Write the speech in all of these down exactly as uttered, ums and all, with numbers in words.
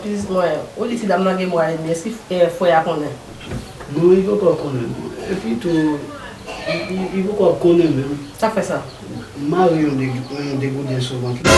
Pitit mwen, ou di ti dam nan gen mwa edmi, èske, eh, frè a konnen? Non, li poko konnen, non. Epi tou, li, li, li poko konnen menm. Sa k fè sa? Mare yon de, yon degouden sou vant li.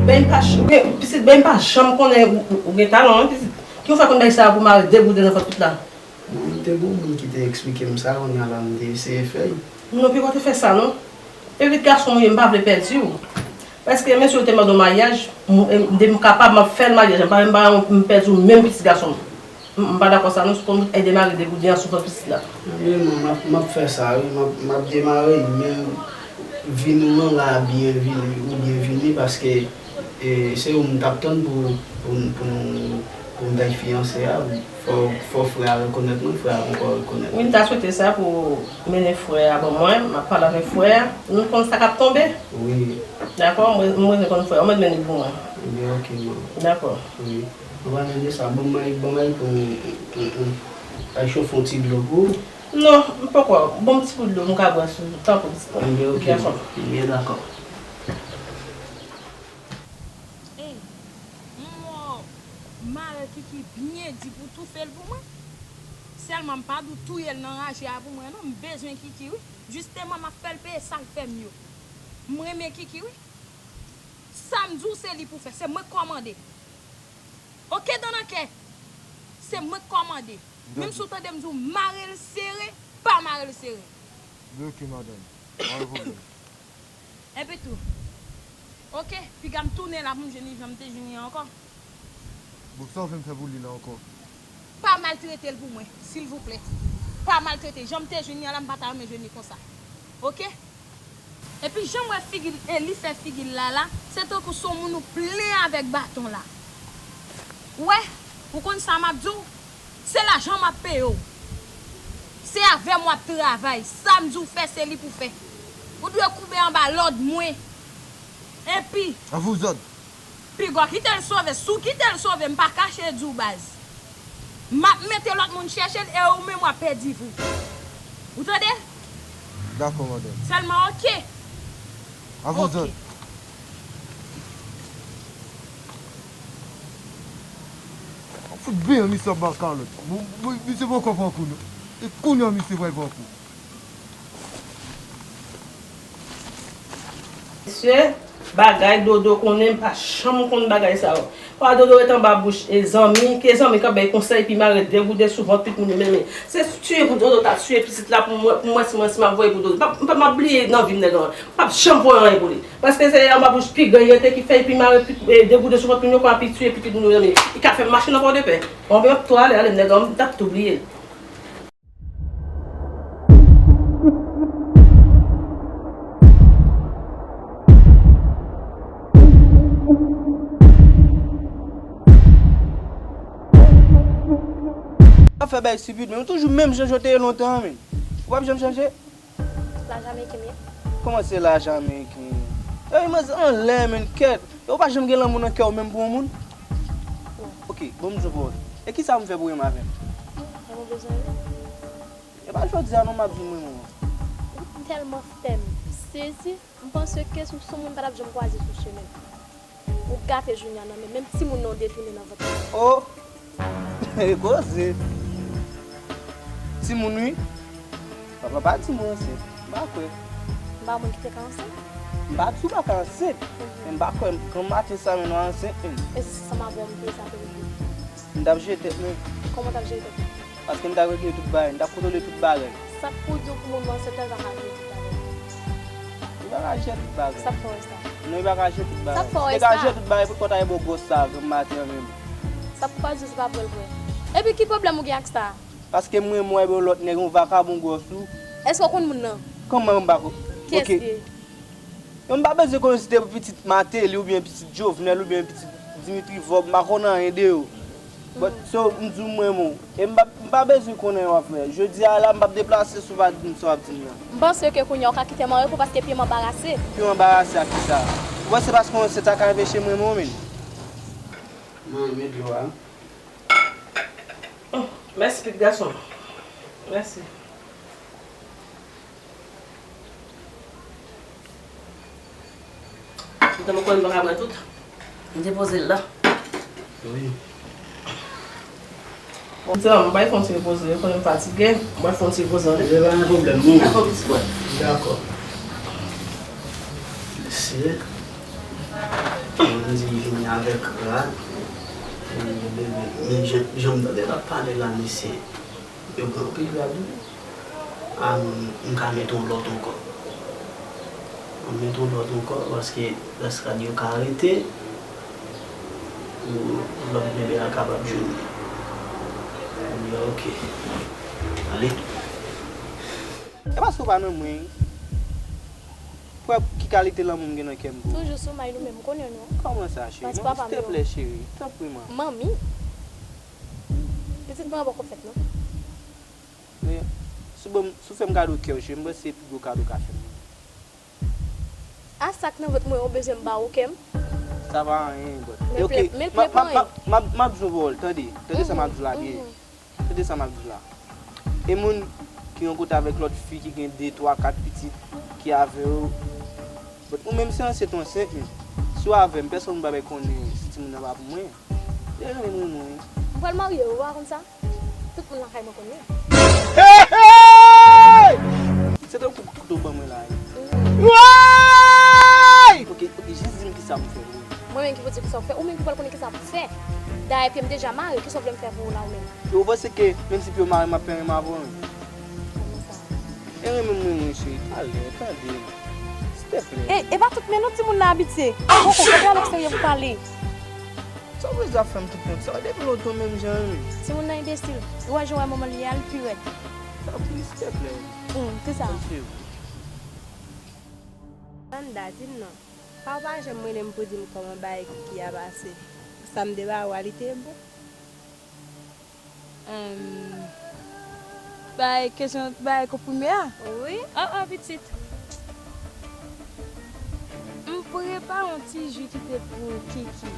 Ben pa ch-, ben, pitit, ben pa janm konnen ou, ou, ou gen talan, wi, pitit. Ki ou fè konn bagay sa pou mare degouden nan vant pitit la? Bon, te gen yon moun ki te eksplike m sa, kounye a la m te eseye fè l. Non, poko te fè sa, non. Pitit gason m ou ye, m pa vle pèdi w. Paske mesye ou te mande w maryaj, m, m, m kapab, m ap fè l maryaj. M pa, m pa, m pèdi w menm pitit gason m. M, m pa dakò sa, non, si w konn ede mare degouden an sou vant pitit la. Wi, m, m ap, m ap fè sa, wi, m ap, m ap demare l, men vini w an la, byenvini, ou byenvini, paske, e, se ou m t ap tann pou, pou, pou nou, pou m t al fiyanse a, fò, fò frè a rekonèt mwen, frè a poko rekonèt mwen. Wi, m ta swete sa pou mennen frè a ban mwen, m ap pale avèk frè a, nou konn sa k ap tonbe. Wi. Dakò, mwen, mwen konn frè a, ou mèt mennen l pou mwen. Ebyen, oke, man. Dakò. Wi. An palan de sa, ban m al, ban m al pran yon, yon, yon, al chofe yon ti dlo pou ou. Non, m poko. Ban m ti kou dlo, m ka bwè sou, tanpri, pitit mwen. Ebyen, oke, gason. Ebyen, dakò. Ey, m mare Kiki byen di pou toufe l pou mwen. Sèlman, m pa dwe touye l nan raje a pou mwen, non. M bezwen Kiki, wi. Jisteman, m ap fè l peye sa l fè m yo. M renmen Kiki, wi. Sa m di w, se li pou fè. Se mwen k kòmande. Oke, Dananke? Se mwen k kòmande. Menm si w tande m di w mare l sere, pa mare l sere. Oke, madanm. Pa gen pwoblèm. Epi tou, oke, piga m tounen la pou m jwenn li jan m te jwenn li an ankò. Bon, sa w vle m fè pou li la ankò? Pa maltrete l pou mwen, silvouplè. Pa maltrete. Jan m te jwenn li an la, m pa ta renmen jwenn li konsa. Oke? Epi jan m wè figi l, e li fè figi l la la, se tankou se yon moun ou plen avèk baton la. Ou wè, ou konn sa m ap di w? Se lajan m ap peye w. Se avè m w ap travay. Sa m di w fè, se li pou fè. Ou dwe koube anba lòd mwen. Epi, a vous ordres. Piga w kite l sove. Si w kite l sove, m pa kache di w, baz. M ap mete lòt moun chèche l e ou menm w ap pèdi vi w. Ou tande? Dakò, madanm. Sèlman, oke. A vous ordres. Fout byen, misye ap ba kalòt. Bon, bon, misye poko pran kou, non. E kounye a, misye pral pran kou. Mesye, bagay Dodo konnen, m pa janm konn bagay sa yo. Pwa Dodo ret anba bouch e zanmi, ke zanmi k ap bay konsèy, epi mare degouden sou vant pitit moun yo, men, men. Se tiye pou Dodo ta tiye pitit la pou mwen, pou mwen, si mwen, si m ap voye pou Dodo. M p ap, m p ap, m ap bliye nan vi m nèg lan. M p ap janm voye anyen pou li. Paske se anba bouch piga l rete ki fè epi mare pi, e, degouden sou vant moun yo, kon api tiye pitit moun yo, men. Li ka fè m mache nan Pòdepè. Bon, men m ap tou ale, ale, nèg lan, m t ap tou bliye l. Afè bay stipid, men ou toujou menm jan w te ye lontan an, men. Ou p ap janm chanje. Lajan ameriken m ye. Kòman se lajan ameriken? Ey, manzè anlè, men, kèt. Yo pa janm gen lanmou nan kè w menm pou yon moun? Bon. Oke, bon, m di w pawòl. E kisa pou m fè pou renmen avè m? Renmen w bezwen li? E pa jodi a non m ap di m renmen w. Ou tèlman fè m sezi, m panse ke si w se yon moun m pa t ap janm kwaze sou chemen. Ou gate jounen an nan men, menm timoun nan w detounen nan vant mwen. Oh! E koze! Timoun wi. Papa pa di mwen ansent. M pa kwè. M pa moun ki te ka ansent. M pa di w pa ka ansent. Mhm. Men m pa kwè. Granmaten sa menm w ansent menm. E si se sanm avè w m te ye sa te rive? M t ap jere tèt mwen. Kòman w t ap jere tèt ou? Paske m t ap regle tout bagay, m t ap kontwole tout bagay. Sa k pou di w pou moun nan se tèl pa ka jere tout bagay? Li pa ka jere tout bagay. Sa k fè w wè sa? Non, li pa ka jere tout bagay. Sa k fè w wè sa? Si te ka jere tout bagay, poukò w ta ye bo gwòs sa a granmaten an menm? Sa k fè w di w se pa vre l vre? Epi ki pwoblèm ou gen ak sa? Paske m renmen w epi yon lòt nèg, yon vakabon gwòs ou. Èske w konn moun nan? Kòman m pa konn? Kiyès li ye? Yo, m pa bezwen konnen si te pitit Martelly oubyen pitit Jovenel oubyen pitit Dimitri Vorbe, m pa konn anyen de yo. But, so, m di w m renmen w. E m pa, m pa bezwen konnen w ap fè. Jodi a la, m p ap deplase si w pa di m sa w ap di m nan. M panse ke kounye a w ka kite m anrepo paske pye m anbarase. Pye w anbarase ak kisa? Ou panse paske w ansent sa ka anpeche m renmen w, menn? Mwen renmen dlo a. Mèsi, pitit gason. Mèsi. Poutan mwen konnen m pa ka bwè tout. M te poze l la. Wi. Bon, se la, m bay fè yon ti repoze, ou konnen m fatige. M bay fè yon ti repoze anlè. Se pa yon pwoblèm, non. Dakò, pitit bòy. Dakò. Mesye, m di vini avèk rad. Men jan, jan m tande l ap pale la, mesye, yo gen anpil rad, wi. A, m, m ka mete yon lòt ankò. M mete yon lòt ankò, paske lès rad yo ka rete. Pou lòt bebe a kapab jwenn li. Ebyen, oke. Ale. E paske w pa nan mwen, wi. Pou wè ki kalite lanmou m gen nan kè m pou ou. Toujou sou may nou menm, m konnen nou. Kòman sa, cheri? Paske papa m yo. Silteplè, cheri. Tanpri, man. Manmi. Pitit mwen poko fèt, non. Men, si w ban m, si w fè m kado kè w, cheri, m panse se pi gwo kado w ka fè m. A sa k nan vant mwen, ou bezwen m ba ou kè m? Sa pa anyen, but. Men, ok, men m ap, m ap, m ap, m ap, m ap di w pawòl, tande. Tande sa m ap di w la byen. Tande sa m ap di w la. E moun ki rankontre avèk lòt fi ki gen de, twa, kat pitit, ki avè w. But ou menm se ansent ou ansent, men si w avè m, pèsonn pa bay konnen si timoun nan pa pou mwen. Li renmen mwen, mwen. M pral marye, ou pa konn sa? Tout moun lakay mwen konn li. Hey, hey! Se tankou kouto w ban mwen la, wi. Woy! Ok, ok, jis di m kisa m fè pou ou. Mwen menm ki pou di kisa w fè, ou menm ki pral konnen kisa m fè. Dayè, pye m deja mare, kisa w vle m fè pou ou la, ou menm? E ou panse ke menm si pye w mare, m ap fè anyen avè w, wi? Kòman sa? E renmen mwen, mwen, cheri, talè, tande. Silteplè. E, e pa tout men non timoun nan abitye. Koko, fò w al eksterye pou pale. Sa w bezwen ap fè m tout kont sa? Depi lontan menm jan wi. Timoun nan enbesil. Ou wè jan w wè manman l ye a, l pi rèd. Tanpri, silteplè. Hum, kisa? Tanpri. Sandra, di m non. Pa w pa janm rele m pou di m kòman bagay Kiki a pase. Sa m te ba ou a, li te bon? Em, bay kesyon, bay konprime a? Wi. Oh, oh, pitit. M prepare yon ti ji ki te pou Kiki.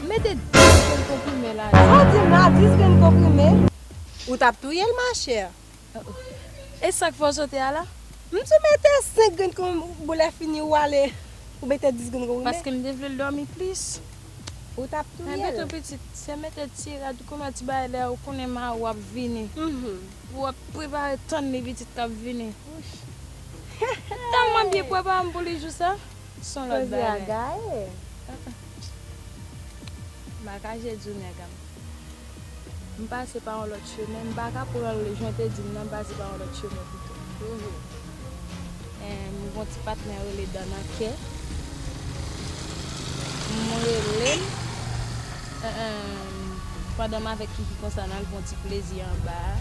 M mete dis grenn konprime ladan. Sa w di m la, dis grenn konprime? Ou t ap touye l, machè. Oh, oh. E sa k fè w sote a la? M di w mete senk grenn konprime, lè fini ou ale, ou mete dis grenn konprime. Paske m te vle l dòmi plis. Ou t ap touye l. Enben tou pitit, se mete ti rad kouman ti bagay lè ou konnen mari w ap vini. Mhm. Ou ap prepare tann li pitit k ap vini. Wouch. M tèlman byen prepare m pou li jou sa. S on lòt bagay. Poze a gaye. M pa kache di w nèg a m. M pase pa yon lòt chemen, m pa ka pran l jan w te di m nan, m pase pa yon lòt chemen pito. Mhm. Eh, m gon ti patnè rele Dan nan kè. M rele l. Eh, eh, pandan m avèk Kiki konsa, n al fè yon ti plezi anba a.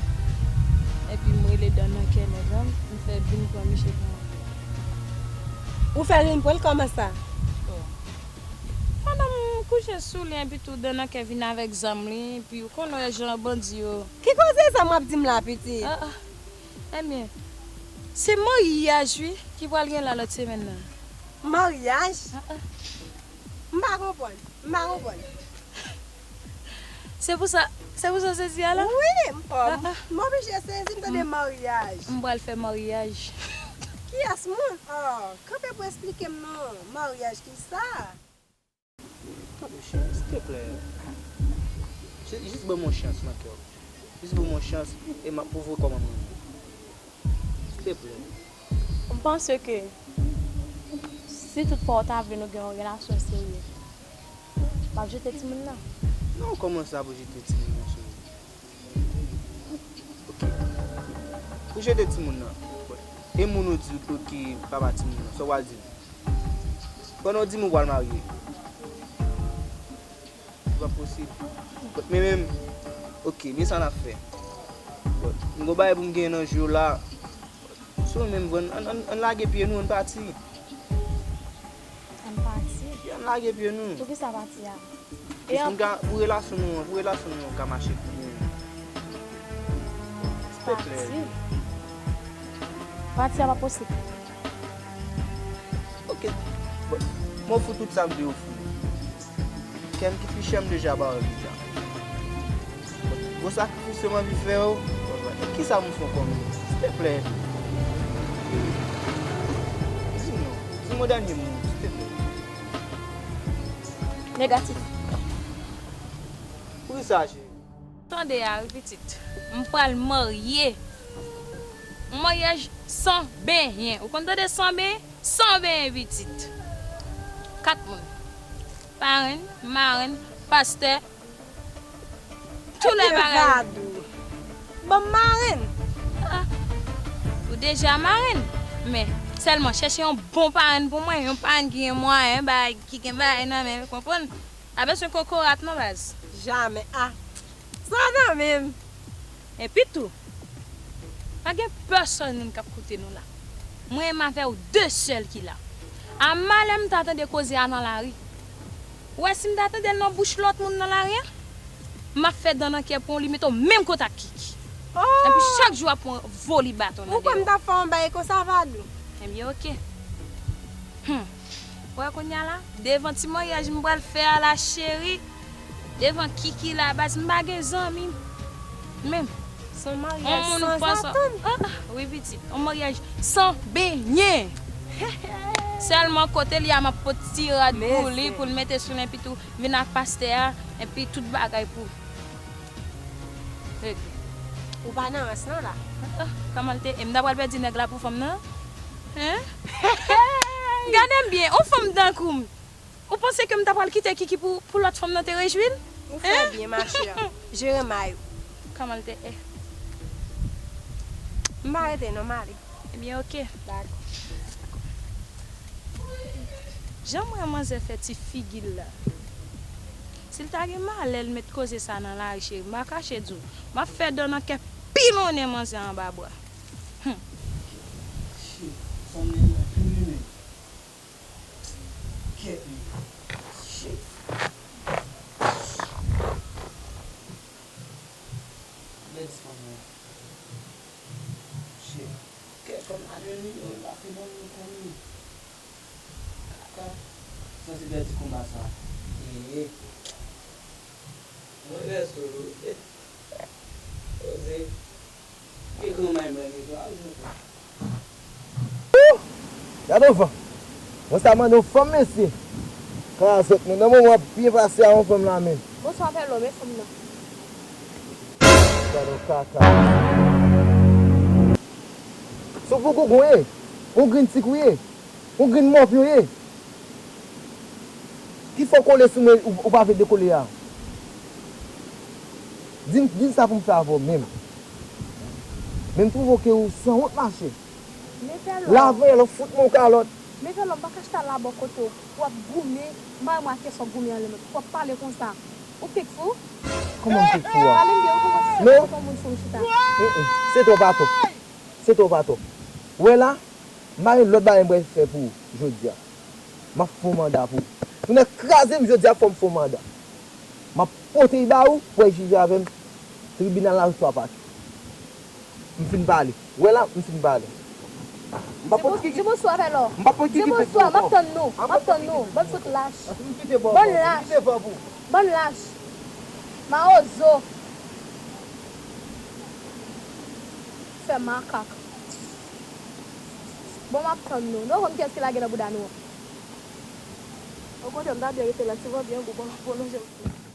Epi m rele Dan nan kè nèg an, m fè vin pran misye pou mwen. Ou fè vin pran l kòman sa? Oh. Pandan m kouche sou li, epi tou Dan nan kè vin avèk zam li, epi ou konn wè jan bandi yo. Ki koze sa m ap di m la, pitit? Ah, ah. Ebyen, se maryaj, wi, ki pral gen la lòt semèn nan. Maryaj? Ah, ah. M pa konprann. M pa konprann. Se pou sa, se pou sa w sezi a la? Wi, m, ah, ah, m oblije sezi, m tande maryaj. M pral fè maryaj. Kiyès moun? Oh, kanpe pou esplike m non. Maryaj kisa? Tande, cheri, silteplè. Jis, jis ban m yon chans nan kè w. Jis ban m yon chans e m ap pwouve w kòman m renmen w. Silteplè. M panse ke si toutfwa w ta vle nou gen yon relasyon serye, m ap jete timoun nan. Non, kòman sa pou jete timoun nan, cheri? Ok. Pou jete timoun nan. E moun ou di w ki papa timoun nan, sa w pral di l? Pandan w di m ou pral marye. Li p ap posib. Men menm, ok, men sa n ap fè. M gon bagay pou m genyen nan jou yo la. Si w menm vre, ann, ann, ann lage pye nou, ann pati. Ann pati? Wi, ann lage pye nou. Poukisa pati a? Jis pou n ka, pou relasyon nou an, pou relasyon nou an ka mache pi byen. Silteplè. Pati? Pati a pa posib. Ok. Bon, m ofri w tout sa m te ofri w. Kè m ki pi chè m deja ba w l deja. Bon, gwo sakrifis yo m anvi fè yo. Kisa pou m fè w kòm? Silteplè. Di m non. Di m yon dènye mo, silteplè. Negatif. Poukisa, cheri? Tande a, wi, pitit. M pral marye. Yon maryaj san benyen. Ou konn tande san benyen? San benyen, pitit. Kat moun. Parenn, marenn, pastè. Tou lè bagay. Ban m marenn. Ah, ou deja marenn. Men, sèlman, chèche yon bon parenn pou mwen. Yon parenn ki gen mwayen, bagay, ki gen bagay nan men, konprann? Pa bezwen kokorat non baz. Jamè. Ah. Sa nan menm. Epi tou, pa gen pèsonn moun k ap koute nou la. Mwen menm avè w de sèl ki la. A malè m ta tande koze a nan lari. Ou wè si m ta tande l nan bouch lòt moun nan lari a, m ap fè dan nan kè pou w li mete w menm kote ak Kiki. Epi chak jou w ap pran voli baton nan dèyè w. Ou kwè m t ap fè yon bagay konsa, Vadou? Ebyen, oke. Hum. Ou wè kounye a la, devan ti maryaj m pral fè a la cheri, devan Kiki la baz, m pa gen zanmi menm. Se yon maryaj san zatann. Ah, ah, wi pitit, yon maryaj san benyen. Sèlman kote li a m ap pot ti rad pou li, pou l mete sou l, epi tou vin ak pastè a, epi tout bagay pou regle. Ou pa nan rans non la. Ah, kòman l te, e m ta pral pèdi nèg la pou fanm nan? Hein? Gade m byen, yon fanm tankou m. Ou panse ke m ta pral kite Kiki pou, pou lòt fanm nan te rejwi l? Ou fè byen, ma chère. Jere may ou. Kòman l te ye? M pa rete non, m ale. Ebyen, oke. Dakò. Jan m wè manzè fè ti figi l la. Si l ta gen malè l met koze sa nan lari, cheri, m pa kache di w, m ap fè dan nan kè pilonnen manzè anba bra. Hum. Shit, fanm nan anpil wi menm. Kèt li. Shit. Bèl ti fanm nan. Shit. Kèt fanm nan jwenn li, yo pa fin ban m kò m. Kaka. Santi bèl ti konba sa. Ehe. Mwen rès tou. Poze. Ki granmay mwen gen, granmay mwen. Ooh! Gade yon van. Mwen sa mande yon fanm, mesye. Kazèk nou. Nan moman w ap byen pase a yon fanm la menm. Bonswa, Pèlo, men fanm nan. Gade yon kaka. Sou pou gougon ye. Yon grenn sik ou ye. Yon grenn mòpyon ye. Ki fè w kole sou mwen, ou, ou pa vle dekole a? Di m, di m sa pou m fè avè w menm. Men m twouve w ke ou sanwont mache. Lavè lò fout mwen yon kalòt. Men Pèlo, m pa ka chita la bò kote w pou w ap goumen, m pa renmen wè kèson goumen anlè mwen, pou w ap pale konsa. Ou fik fou? Kòman m fik fou a? Pale m byen, ou kòmanse fè m kontan moun sou chita. Se twò pa twò. Se twò pa twò. Ou wè la, m pa gen lòt bagay m pral fè pou ou jodi a. M ap fè yon manda pou ou. Tounen kraze m jodi a, fò m fè yon manda. M ap pote l ba ou, pou w al jije avè m tribinal la oswa pakè. M fin pale. Ou wè la, m fin pale. M pa pot Kiki. Di bonswa, Pèlo. M pa pot Kiki. Di bonswa, m ap tann nou. M ap tann nou. Bann sòt lach. Bann lach. Bann lach. Mawozo. Fè makak. Bon, m ap tann nou. Nou konn kiyès ki lage nan bouda nou an. Okontrè, m ta byen rete la, ti van byen gou, bon, bon lonje.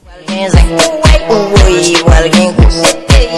Pral gen zen, ouwey, ouwoy, pral gen gou.